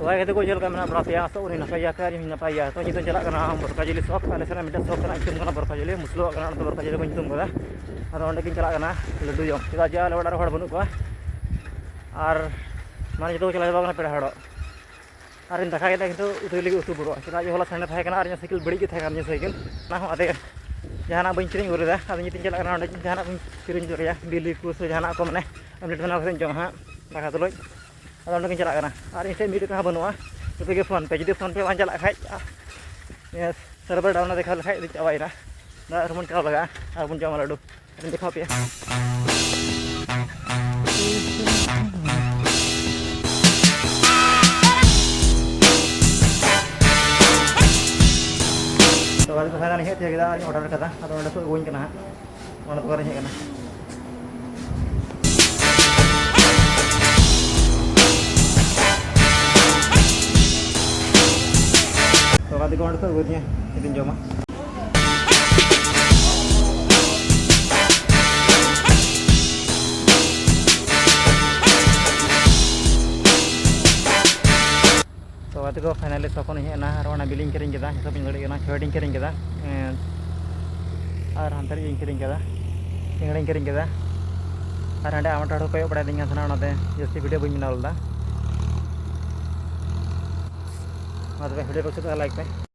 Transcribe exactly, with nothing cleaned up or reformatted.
ᱦᱳᱭ, ᱜᱟᱛᱮ ᱠᱚ, ᱪᱮᱫ ᱞᱮᱠᱟ ᱢᱮᱱᱟᱜ ᱵᱟᱲᱟ ᱯᱮᱭᱟ? ᱟᱥᱚᱜ ᱠᱟᱹᱱᱟᱹᱧ ᱱᱟᱯᱟᱭ ᱜᱮᱭᱟ ᱯᱮ, ᱟᱨ ᱤᱧ ᱦᱚᱸᱧ ᱱᱟᱯᱟᱭ ᱜᱮᱭᱟ᱾ ᱛᱚ, ᱱᱤᱛᱚᱜ ᱪᱟᱞᱟᱜ ᱠᱟᱱᱟ ᱵᱚᱨᱠᱟᱡᱟᱹᱞᱤ ᱥᱚᱠ, ᱟᱞᱮ ᱥᱮᱱᱟᱜ ᱢᱤᱫᱴᱮᱱ ᱥᱚᱠ ᱠᱟᱱᱟ, ᱧᱩᱛᱩᱢ ᱠᱟᱱᱟ ᱵᱚᱨᱠᱟᱡᱟᱹᱞᱤ, ᱢᱩᱥᱞᱟᱹᱣᱟᱜ ᱠᱟᱱᱟ, ᱚᱱᱟ ᱫᱚ ᱵᱚᱨᱠᱟᱡᱟᱹᱞᱤ ᱠᱚ ᱧᱩᱛᱩᱢ ᱠᱟᱫᱟ᱾ ᱟᱫᱚ ᱚᱸᱰᱮ ᱜᱤᱧ ᱪᱟᱞᱟᱜ ᱠᱟᱱᱟ ᱞᱟᱹᱰᱩ ᱡᱚᱢ, ᱪᱮᱫᱟᱜ ᱡᱮ ᱟᱞᱮ ᱚᱲᱟᱜ ᱨᱮ ᱦᱚᱲ ᱵᱟᱹᱱᱩᱜ ᱠᱚᱣᱟ᱾ ᱟᱨ ᱢᱟᱱᱮ ᱡᱚᱛᱚ ᱠᱚ ᱪᱟᱞᱟᱣ ᱪᱟᱵᱟ ᱠᱟᱱᱟ ᱯᱮᱲᱟ ᱦᱚᱲᱚᱜ᱾ ᱟᱨᱤᱧ ᱫᱟᱠᱟ ᱠᱮᱫᱟ, ᱠᱤᱱᱛᱩ ᱩᱛᱩ ᱞᱟᱹᱜᱤᱫ ᱩᱛᱩ ᱵᱟᱹᱱᱩᱜᱼᱟ, ᱪᱮᱫᱟᱜ ᱡᱮ ᱦᱚᱞᱟ ᱥᱟᱱᱰᱮ ᱛᱟᱦᱮᱸ ᱠᱟᱱᱟ ᱟᱨ ᱤᱧᱟᱹᱜ ᱥᱟᱭᱠᱮᱞ ᱵᱟᱹᱲᱤᱡ ᱜᱮ ᱛᱟᱦᱮᱸ ᱠᱟᱱᱟ, ᱤᱧᱟᱹᱜ ᱥᱟᱭᱠᱮᱞ᱾ ᱚᱱᱟ ᱦᱚᱸ ᱟᱫᱮ ᱡᱟᱦᱟᱱᱟᱜ ᱵᱟᱹᱧ ᱠᱤᱨᱤᱧ ᱟᱹᱜᱩ ᱞᱮᱫᱟ, ᱟᱫᱚ ᱤᱧ ᱛᱤᱧ ᱪᱟᱞᱟᱜ ᱠᱟᱱᱟ ᱚᱸᱰᱮ, ᱡᱟᱦᱟᱱᱟᱜ ᱠᱚᱧ ᱠᱤᱨᱤᱧ ᱫᱟᱲᱮᱭᱟᱜᱼᱟ, ᱵᱤᱞᱤ ᱠᱚ ᱥᱮ ᱡᱟᱦᱟᱱᱟᱜ ᱠᱚ, ᱢᱟᱱᱮ ᱚᱢᱞᱮᱴ ᱵᱮᱱᱟᱣ ᱠᱟᱛᱮᱧ ᱡᱚᱢᱟ ᱦᱟᱸᱜ ᱫᱟᱠᱟ ᱛᱩᱞᱩᱡ᱾ ᱟᱫᱚ ᱚᱸᱰᱮ ᱜᱤᱧ ᱪᱟᱞᱟᱜ ᱠᱟᱱᱟ᱾ ᱟᱨ ᱤᱧ ᱴᱷᱮᱱ ᱢᱤᱫ ᱴᱟᱠᱟ ᱦᱚᱸ ᱵᱟᱹᱱᱩᱜᱼᱟ, ᱡᱚᱛᱚ ᱜᱮ ᱯᱷᱳᱱ ᱯᱮ᱾ ᱡᱩᱫᱤ ᱯᱷᱳᱱ ᱯᱮ ᱵᱟᱝ ᱪᱟᱞᱟᱜ ᱠᱷᱟᱡ, ᱥᱟᱨᱵᱷᱟᱨ ᱰᱟᱣᱩᱱ ᱫᱮᱠᱷᱟᱣ ᱞᱮᱠᱷᱟᱡ ᱫᱚ ᱪᱟᱵᱟᱭᱮᱱᱟ᱾ ᱫᱟᱜ ᱨᱮᱵᱚᱱ ᱪᱟᱞᱟᱣ ᱞᱟᱜᱟᱜᱼᱟ ᱟᱨ ᱵᱚᱱ ᱡᱚᱢᱟ ᱞᱟᱹᱰᱩ᱾ ᱟᱨᱤᱧ ᱫᱮᱠᱷᱟᱣ ᱯᱮᱭᱟ᱾ ᱛᱚ, ᱜᱟᱹᱰᱤ ᱠᱚ ᱯᱷᱟᱭᱱᱟᱞ ᱤᱧ ᱦᱮᱡ ᱛᱤᱭᱟᱹᱜ ᱠᱮᱫᱟ, ᱟᱨᱤᱧ ᱚᱰᱟᱨ ᱠᱟᱫᱟ᱾ ᱟᱫᱚ ᱚᱸᱰᱮ ᱠᱚ ᱟᱹᱜᱩᱣᱟᱹᱧ ᱠᱟᱱᱟ ᱦᱟᱸᱜ᱾ ᱚᱱᱟ ᱫᱚᱠᱟᱱ ᱨᱤᱧ ᱦᱮᱡ ᱠᱟᱱᱟ᱾ ᱛᱚ, ᱜᱟᱛᱮ ᱠᱚ ᱚᱸᱰᱮ ᱠᱚ ᱟᱹᱜᱩ ᱫᱤᱧᱟ, ᱪᱮᱫ ᱤᱧ ᱡᱚᱢᱟ᱾ ᱛᱚ, ᱜᱟᱛᱮ ᱠᱚ, ᱯᱷᱟᱭᱱᱟᱞᱤ ᱥᱚᱯ ᱠᱷᱚᱱ ᱤᱧ ᱦᱮᱡ ᱮᱱᱟ ᱟᱨ ᱚᱱᱟ ᱵᱤᱞᱤᱧ ᱠᱤᱨᱤᱧ ᱠᱮᱫᱟ, ᱦᱤᱥᱟᱹᱵ ᱤᱧ ᱫᱟᱲᱮᱭᱟᱜ ᱠᱟᱱᱟ, ᱪᱷᱚᱭᱴᱤᱧ ᱠᱤᱨᱤᱧ ᱠᱮᱫᱟ᱾ ᱮᱸ, ᱟᱨ ᱦᱟᱱᱛᱮ ᱨᱮ ᱤᱧ ᱠᱤᱨᱤᱧ ᱠᱮᱫᱟ, ᱥᱤᱸᱜᱟᱹᱲᱟᱧ ᱠᱤᱨᱤᱧ ᱠᱮᱫᱟ᱾ ᱟᱨ ᱦᱟᱸᱰᱮ ᱟᱢᱟᱴ ᱦᱚᱲ ᱠᱚ ᱠᱚᱭᱚᱜ ᱵᱟᱲᱟᱭᱮᱫᱤᱧ ᱠᱟᱱ ᱛᱟᱦᱮᱱᱟ, ᱚᱱᱟᱛᱮ ᱡᱟᱹᱥᱛᱤ ᱵᱷᱤᱰᱤᱭᱳ ᱵᱟᱹᱧ ᱵᱮᱱᱟᱣ ᱞᱮᱫᱟ᱾ ᱢᱟ ᱛᱚᱵᱮ, ᱵᱷᱤᱰᱤᱭᱳ ᱠᱚ ᱪᱮᱫ ᱞᱮᱠᱟ ᱞᱟᱭᱤᱠ ᱯᱮ᱾